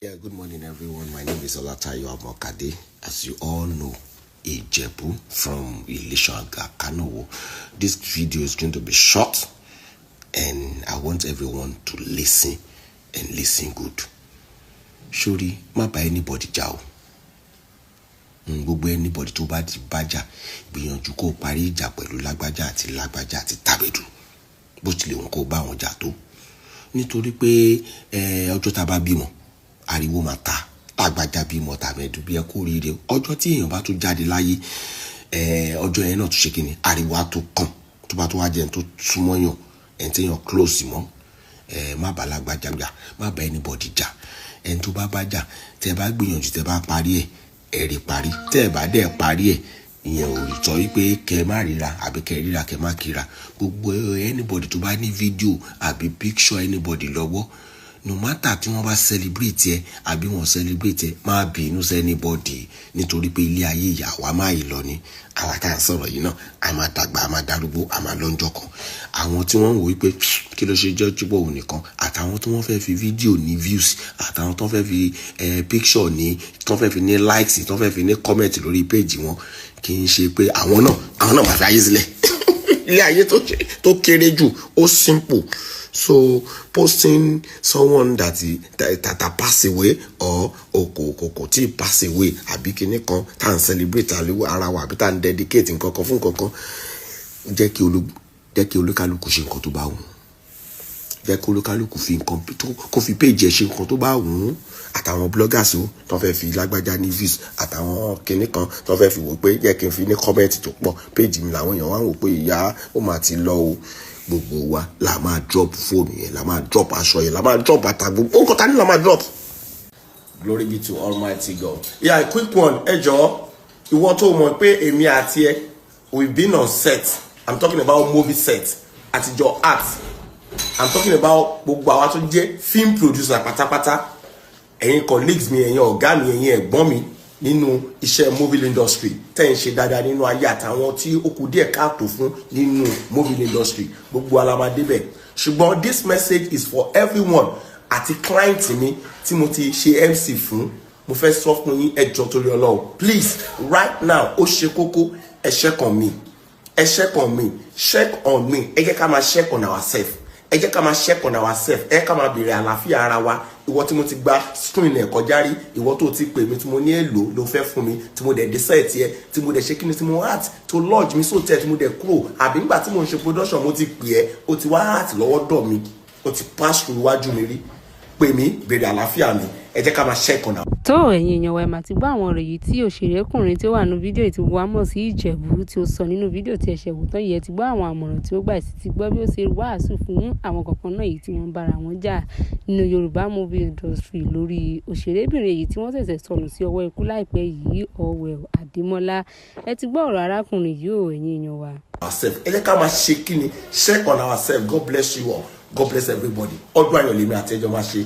Yeah, good morning, everyone. My name is Olatayo Amokade. As you all know, Ijebu from Ilesha Kanowo. This video is going to be short, and I want everyone to listen and listen good. Sorry, má bá anybody jà o. Gbogbo anybody tó bá ti bá jà, gbìyànjú kó parí ìjà pẹ̀lú lágbájá àti lágbájá àti tàbẹ̀dù. Bó tilẹ̀ wọn kó bá wọn jà tó. Nítorí pé ọjọ́ tá a bá bímọ, ariwo máa ta, lágbájá bímọ, tàmẹ̀dù bí ẹ kú oríire. Ọjọ́ tí èèyàn bá tún jáde láyé, ọjọ́ yẹn náà tún ṣe kíni, ariwo á tó kàn. Tó bá tó wá jẹ́ ẹni tó súnmọ́ yàn, ẹni tí èèyàn close mọ́, má bá lágbájá jà, má bá anybody jà. Ẹni tó bá bá jà, tẹ́ bá gbìyànjú, tẹ́ bá parí ẹ̀, ẹ rí parí. Tẹ́ ẹ bá dẹ̀ parí ẹ̀, ìyẹn ò rí sọ wípé kẹ́ má ríra àbí kẹ́ ríra kẹ́ má kíra. Gbogbo anybody tó bá ní fídíò àbí picture anybody lọ́wọ́, no matter tí wọ́n bá celebrate ẹ àbí wọ́n celebrate ẹ, má bínú sí anybody, nítorí pé ilé ayé ìyá wa máa yìí lọ ni. Àwa tá à ń sọ̀rọ̀ yìí náà, a máa dàgbà, a máa darúgbó, a máa lọ́njọ́ kan. Àwọn tí wọ́n ń wò wípé kí ló ṣe jẹ́ túbọ̀ òun nìkan, àtàwọn tí wọ́n fẹ́ fi fídíò ní views, àtàwọn tó fẹ́ fi picture ní, tó fẹ́ fi ní likes, tó fẹ́ fi ní comment lórí page wọn, kì í ṣe pé àwọn náà máa fi ayé sílẹ̀. Ilé ayé tó kéré jù, ó simple. So posting someone that pass away or kò tí pass away àbí kinní kan tá à ń celebrate ara wa àbí tá à ń dedicate nǹkan kan fún nǹkan kan, jẹ́ kí olúkálùkù ṣe nǹkan tó bá wù ú. Jẹ́ kí olúkálùkù fi nǹkan tó kó fi page ẹ̀ ṣe nǹkan tó bá wù ú. Àtàwọn bloggers o tó fẹ́ fi lágbájá ní views, àtàwọn kinní kan tó fẹ́ fi wò pé jẹ́ kí n fi ní comment tó pọ̀, page mi làwọn èèyàn wá ń wò pé ìyá ó mà ti lọ o. Gbogbo wa la máa drop fóònù yẹn, la máa drop aṣọ yẹn, la máa drop bàtà, gbogbo nǹkan ta ni la máa drop. Glory be to Almighty God. Yeah, a quick one. Ẹ jọ̀ọ́, ìwọ tó mọ̀ pé èmi àti ẹ, we've been on set. I'm talking about movie set àtijọ́ art. I'm talking about gbogbo àwa tó jẹ́ film producer pátápátá, ẹ̀yin colleagues mi, ẹ̀yin ọ̀gá mi, ẹ̀yin ẹ̀gbọ́n mi nínú iṣẹ́ movie industry tẹ́ ń ṣe dáadáa nínú ayé, àtàwọn tí ó kù díẹ̀ káàtó fún nínú movie industry, gbogbo alamadébẹ̀. Ṣùgbọ́n this message is for everyone àti client mi tí mo ti ṣe MC fún. Mo fẹ́ sọ fún yín, ẹ jọ̀ọ́, torí Ọlọ́run, please, right now, ó ṣe kókó, ẹ check on me, ẹ check on me, check on me. Ẹ jẹ́ ká máa check on ourselves, ẹ jẹ́ ká máa check on ourselves, ẹ ká máa béèrè àlàáfíà ara wa. Ìwọ tí mo ti gba screen ẹ̀ kọjá rí, ìwọ tó ti pè mí tí mo ní èlò ló fẹ́ fún mi, tí mo dẹ̀ dé set ẹ, tí mo dẹ̀ ṣe kíni, tí mo act tó lodge mi sóòtẹ́, tí mo dẹ̀ kúrò, àbí nígbà tí mo ń ṣe production mo ti pè ẹ́, o ti wá act lọ́wọ́ dọ̀ mi, o ti pass through iwájú mi rí, pè mí, béèrè àlàáfíà mi. Ẹ jẹ́ ká máa check on our Tó, ẹ̀yin èèyàn wa, ẹ̀ mà ti gbọ́ àwọn ọ̀rọ̀ yìí tí òṣèrékùnrin tí ó wà nínú fídíò tí wọ́n mọ̀ sí Ìjẹ̀bú tí ó sọ nínú fídíò tí ẹ ṣẹ̀ wò tán yìí. Ẹ ti gbọ́ àwọn àmọ̀ràn tí ó gbà, sí ti gbọ́ bí ó ṣe wàásù fún àwọn kọ̀ọ̀kan náà yìí tí wọ́n ń bára wọn jà nínú Yorùbá movie industry lórí òṣèrébìnrin èyí tí wọ́n ṣẹ̀ṣẹ̀ sọnù sí ọwọ́ ikú láìpẹ́ yìí, Allwell Adémọ́lá. Ẹ ti gbọ́ ọ̀rọ̀ arákùnrin yìí o, ẹ̀yin èèyàn wa. ourselves. Ẹ jẹ́ ká máa ṣe kíni, check on ourselves. God bless you all. God bless everybody. Ọdún ayọ̀ lèmi àti ẹjọ́ máa ṣe.